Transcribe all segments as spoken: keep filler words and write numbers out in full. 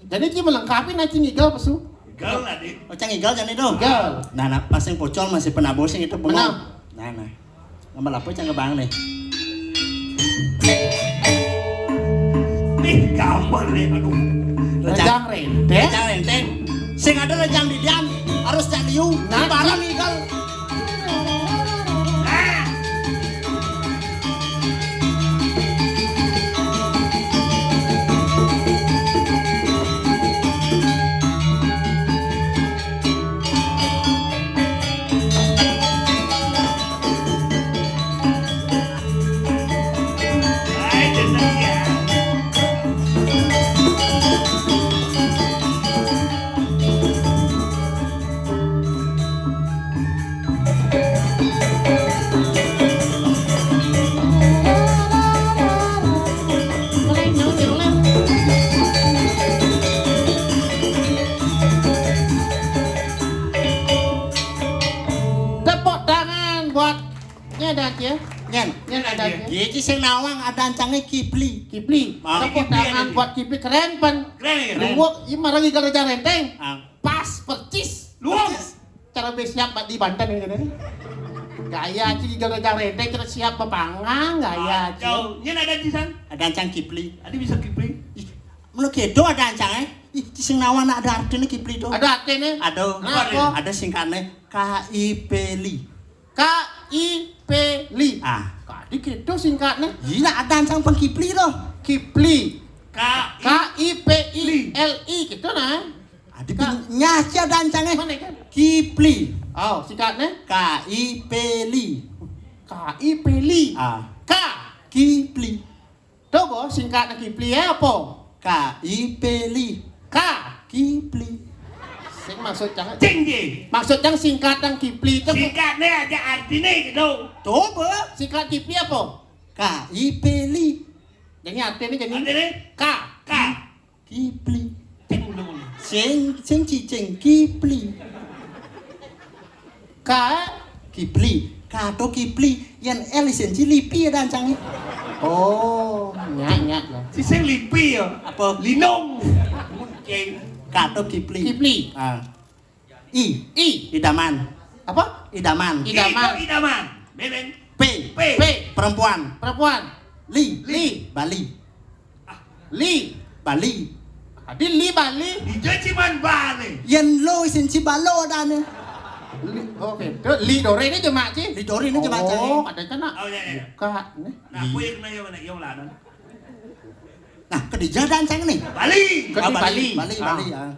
Jadi, ci melengkapi, nah, ci ngigel pesu. Ngigel tadi. Oh, cang ngigel jani to. Ngigel. Nah, nah, pas sing pocol masih penabo sing itu bengong. Nah. Nah, nah. Nomor apa cang kebang nih? Nih, gampang nih, aduh. Rejang renteng. Rejang renteng. Sing ada rejang didian, harus cak liu. Nah. Barang ngigel. Tepuk tangan buat, ini ada aja. Nyen. Nyen ada aja. Iya, ci sing nawang ada ancangnya Kipli. Kipli. Mau. Tepuk tangan buat Kipli, keren, pen. Keren, ya? Luwuk, ini malah ngigel rejang renteng. Ah. Pas, percis. Luwuk. Percis. Cara besiap, Pak, di Banten ini, ini. Gaya, ci, ngigel rejang renteng, cara siap bepanggang, gaya, ci. Jauh. Ini ada di sana. Ada ancang Kipli. Ada bisa Kipli. Ih, mulu kedo ada ancang, eh. Ih, ci sing nawang ada artinya Kipli to. Ada artinya? Ada. Kenapa? Ada singkatnya K I P L I. K I P L I. Ah. Kadi kedo singkatnya. Iya, ada ancang peng Kipli to. Kipli. K I P I L I gitu, nah. Adi ka- nya aja ada ancangnya. Mana kan? Kipli. Oh, singkatnya? K I P L I. K I P L I. Ah. K. Kipli. Coba singkatnya Kipli ya apa? K I P L I. K. Kipli. Sing maksud jangan. Cing, Ji. Maksud jangan singkat yang Kipli itu. Singkatnya aja artinya gitu. Coba. Singkat Kipli apa? K I P L I. Jadi artinya jadi artinya? K. K. Kipli. Cing dulu. Sing, sing cicing Kipli. Ka Kipli. Kato Kipli. Yan L isin ci lipi ada ancangnya. Oh, nyak, nyak, nyak. Si sing lipi ya. Apa? Linung. Oke. Kato Kipli. Kipli. Ah. I. I. Idaman. Apa? Idaman. Idaman. I itu idaman. Memang. P. P. P. Perempuan. Perempuan. Li. Li. Bali. Li. Bali. Adi li Bali. Ijo ciman Bali. Yen lo isin ci balo adane. Li, oke. Tuh, li dore ini jemak ci. Li dore ini jemak ci. Oh, ada cana. Oh, iya, iya. Buka nih. Nah, aku yang kena yang kena yang lanan. Nah, kedija ada ancang nih. Bali. Kedija. Ah, Bali. Bali, Bali, ah.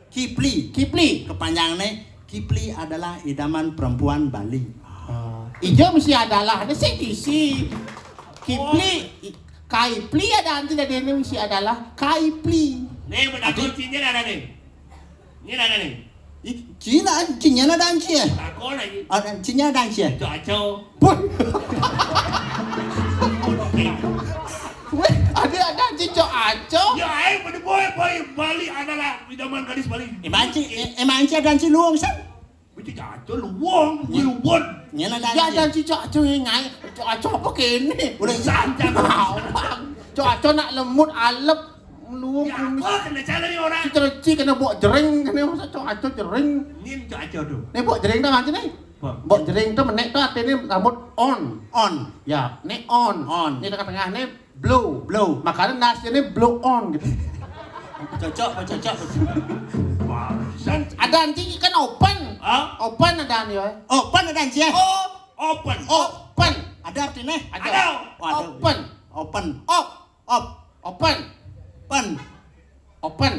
Kipli. Kipli. Kepanjangannya Kipli adalah idaman perempuan Bali. Ah. Ijo mesti adalah ada sih isi. Kipli, i- Kaipli ada anti dari ini mesti adalah Kaipli. Nih, benar. Adi. Kuncinya ada nih. Ini ada nih. Ih, Cina, Cina ada anci ya? Takon lagi. Ada Cina ada anci ya? Itu acau. Boy. Weh, ada ada anci cok acau. Ya, ayo pada boy boy Bali adalah idaman gadis Bali. Emang anci, e- emang anci ada anci luang san? Itu acau luang, luang. Nyana ada anci. Ya ada anci cok acau yang ngai. Cok acau apa kene? Boleh santai. Cok acau nak lemut alep. Luang. Ya, kumis. Apa kena cara ni orang? Cereci kena bok jering kena masa cok acau jering. Ni cok acau tu. Ni bok jering dah macam ni. Apa? Bok jering tu menek tu artinya rambut on. On. Ya, ni on. On. Ni tengah-tengah ni blow. Blow. Makanya nasi ni blow on gitu. Cocok, cocok. Ada anjing kan open. Hah? Open ada ni. Open ada anjing. Oh, open. Open. Ada artinya? Ada. Waduh. Open. Open. Op. Op. Open. Pen. Open.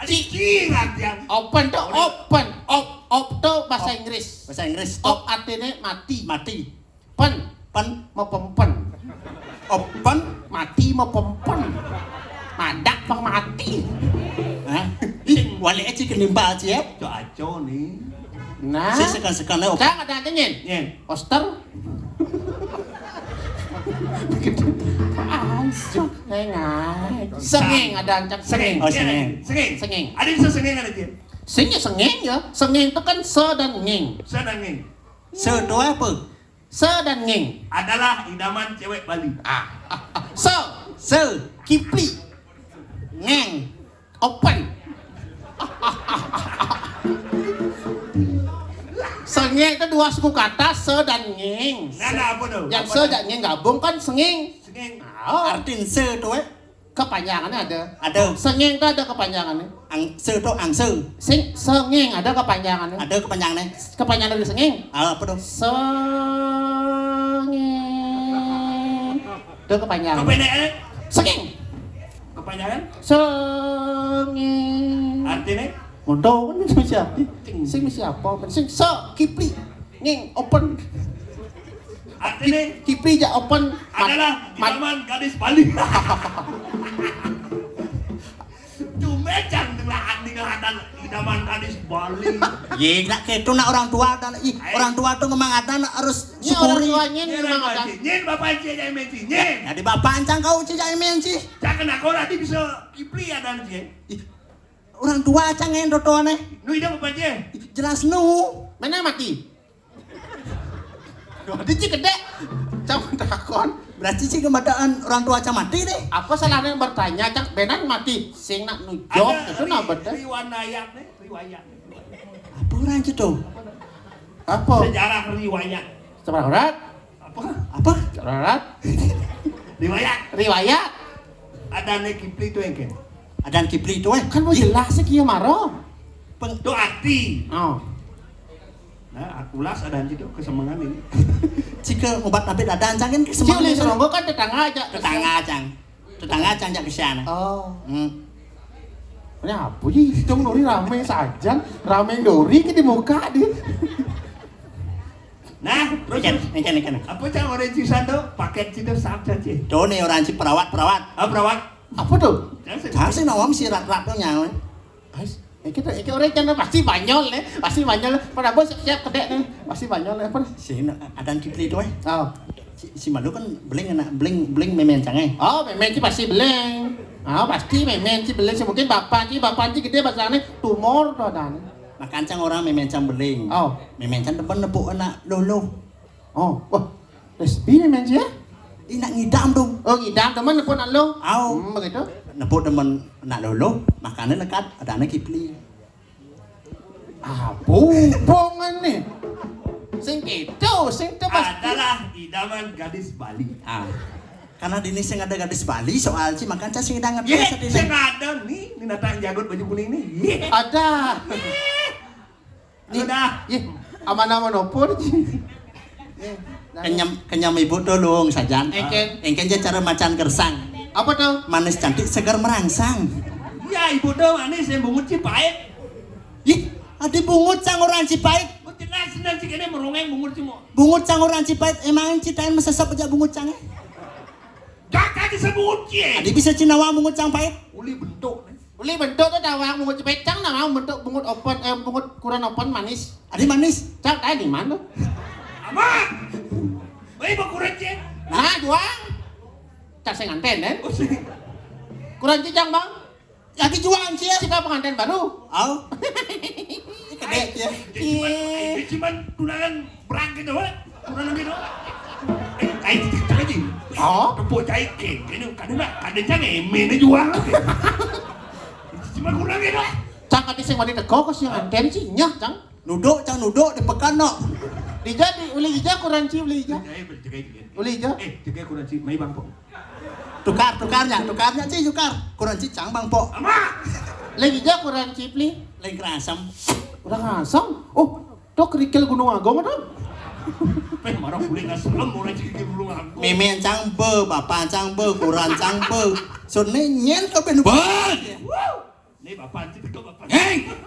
Ada cing latihan. Open tu open. Op, op tu bahasa Inggris. Bahasa Inggris. Op artinya mati. Mati. Pen. Pen. Mau pempen. Open. Mati mau pempen. Madak pang mati. Hah? Ih, walik aja ke nimbal aja ya. Cok aco ni. Nah. Si sekan-sekan lewat. Cang ada aja nyen. Nyen. Poster. Ayo, ngai, ngai. Sengeng ada ancak sengeng. Oh, sengeng. Sengeng. Sengeng. Ada bisa sengeng ada dia. Sing ya sengeng ya. Sengeng itu kan se dan ngeng. Se dan ngeng. Se itu apa? Se dan ngeng. Adalah idaman cewek Bali. Ah. Se. Se. Kipli. Ngeng. Itu dua suku kata se dan nging. Nah, nah, apa tuh? Yang se dan nging gabung kan senging. Senging. Oh. Artin se tuh, eh? Kepanjangannya ada. Ada. Senging itu ada kepanjangannya. Ang se tuh angse. Sing senging ada kepanjangannya. Ada kepanjangannya. Kepanjangan dari senging. Ah, apa tuh? Senging. Itu kepanjangan. Kepanjangannya? Senging. Kepanjangan? Senging. Artinya? Mondo kan itu siapa? Sing siapa? Sing se Kipli. Nging open. Artinya Kipli ja open. Adalah idaman gadis Bali. Cuma jangan ninggalkan ninggalkan idaman gadis Bali. Ye, nak gitu nak orang tua dan ih, orang tua tuh memang ada nak harus syukuri. Orang tuanya ini memang ada. Nyen bapak cek yang menci nyen. Jadi bapak ancang kau cek yang menci. Jangan aku nanti bisa Kipli ada nanti. Orang tua ancang yang dotoane. Nu ida bapak cek. Jelas nu. Mana mati? Jadi cik gede. Cang takon. Berarti cik kemataan orang tua cang mati deh. Apa salahnya bertanya, cang benar mati? Sing nak nujok itu nak betul. Riwayat nih, riwayat. Apa orang itu? Apa? Sejarah riwayat. Sejarah rat. Apa? Apa? Sejarah rat. Riwayat. Riwayat. Ada nih Kipli itu yang kan. Adan Kipli itu eh. Kan mau jelas sih kia maro. Peng tuh arti. Oh. Nah, aku las ada anjir tuh kesemengan ini. Jika obat tapi ada ancang kan kesemengan. Cili seronggo kan tetangga aja. Tetangga ancang. Tetangga ancang jak kesian. Oh. Hmm. Ini apa sih? Itu dori rame sajan, rame dori ke di muka di. Nah, terus ikan, ikan, ikan. Apa cang orang cisan tuh paket cita sab saja. Tuh nih orang si perawat perawat. Ah perawat. Apa tuh? Jangan sih nawam si rat rat tuh nyawa. Guys, ya kita, ya orang kan pasti Banyol nih, pasti Banyol. Pada bos siap kedek nih, pasti Banyol nih. Apa? Si Adan Kipli itu eh. Oh. Si, si malu kan beling anak beling beling memen cangai. Oh, memen sih pasti beling. Oh, pasti memen sih beling. Mungkin bapak sih, bapak sih gede bahasanya tumor tuh dan. Makan cang orang memen cang beling. Oh. Memen cang depan nepuk anak lolo. Oh, wah. Lesbi memen sih ya? Ih, nak ngidam dong. Oh, ngidam teman nepuk nak lo. Au. Hmm, begitu. Nepuk teman nak lolo, makannya lekat, ada anak Kipli. Ah, bongan nih. Sing gitu, sing itu pasti. Adalah idaman gadis Bali. Ah. Karena di sini sing ada gadis Bali, soal sih makan cah sing ngidam ngerti. Ye, sing ada nih, ini natang jagot baju kuning nih. Ye. Ada. Nih, udah. Ih, aman-aman opo nih? Kenyam kenyam ibu tuh luung sajan. Engken. Engken je cara macan gersang. Apa tuh? Manis cantik segar merangsang. Iya, ibu tuh manis yang bungut sih pahit. Ih, ada bungut sang orang sih pahit. Kok jelas senang sih kene merongeng bungut sih mau. Bungut sang orang sih pahit, emang citain mesesep aja bungut sang. Gak aja sebut ye. Ada bisa cinawa bungut sang pahit. Uli bentuk nih. Uli bentuk tuh tawang bungut cepet cang nah mau bentuk bungut open eh bungut kuran open manis. Ada manis. Cang tadi di mana? Apa? Baik bakuran cek. Nah juang. Cang saya nganten kan? Kuran cicang bang. Lagi juang sih ya. Cika pengantin baru. Au. Kedek ya. Cuman tunangan berang gitu weh. Kurang gitu. Eh, ai titik aja. Oh, tepuk cai ke. Ini kadang nak kadang cang emene jual. Cuma kurang gitu. Cang kati sing wani teko kok sing anten sih nyah cang. Nuduk cang nuduk di pekan no. Dija di uli ija kurang ci uli ija. Uli ija. Eh, tiga kurang ci mai bang pok. Tukar tukarnya, tukarnya ci tukar. Kurang ci cang bang pok. Ama. Uli ija kurang ci pli. Leng kerasam. Kurang asam. Oh, Tok kerikil Gunung Agung tuh. Peh marah boleh nggak serem orang jadi Gunung Agung. Meme cang be, bapak cang be, kuran cang be. Sone nyen to ben. Bos. Ini bapak cita ke bapak. Hei.